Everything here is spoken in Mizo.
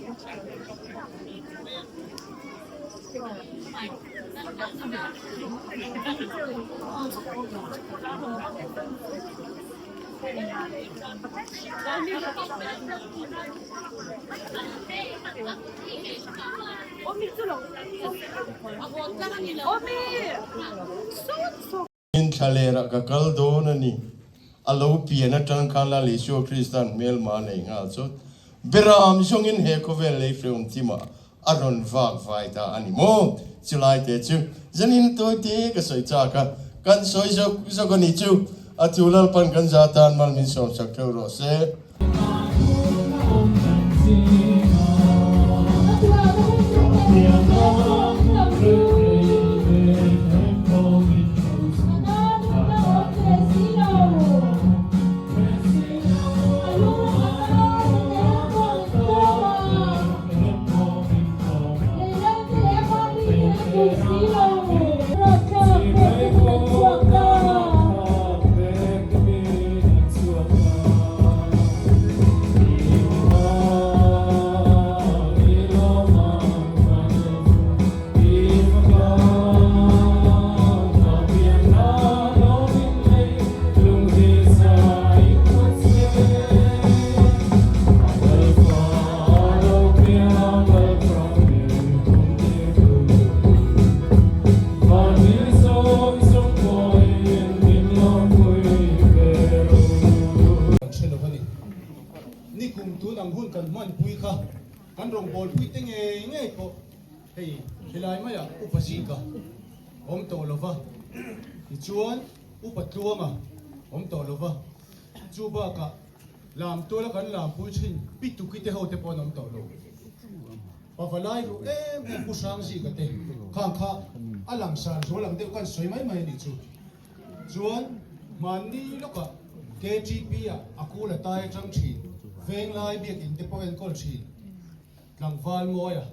In thlalerah ka kal dawn a ni. A lo pian atang khan Lal Isua Krista'n hmelma nei nghal chawt. Beram zawngin he khawvel lei hreawm thimah a rawn vak vai ta a ni maw? Chulai te chu zanin tawi te ka sawi chak a, kan sawi zawk zawk a ni chu. A thu Lalpan kan za tan mal min sawmsak theuh rawh se. Kan hre lo a ni. Nikum tun ang hun kan hmanpui kha kan rawngbawlpui te ngei ngei pawh hei helai maiah upa zika awm tawh lo va, tichuan upa tluanga awm tawh lo va, chu bakah Lam tuala kan lampui thin pi tuki te ho te pawh an awm tawh lo. Pavalai ruh em em Pu Hrangzika te khang kha a langsar zual ang deuh kan sawi mai mai a nih chu. Chuan hmanni lawkah KTP ah a kul a tai atang thin, Venglai biakinn te pawh enkawl thin tlangval Mawia.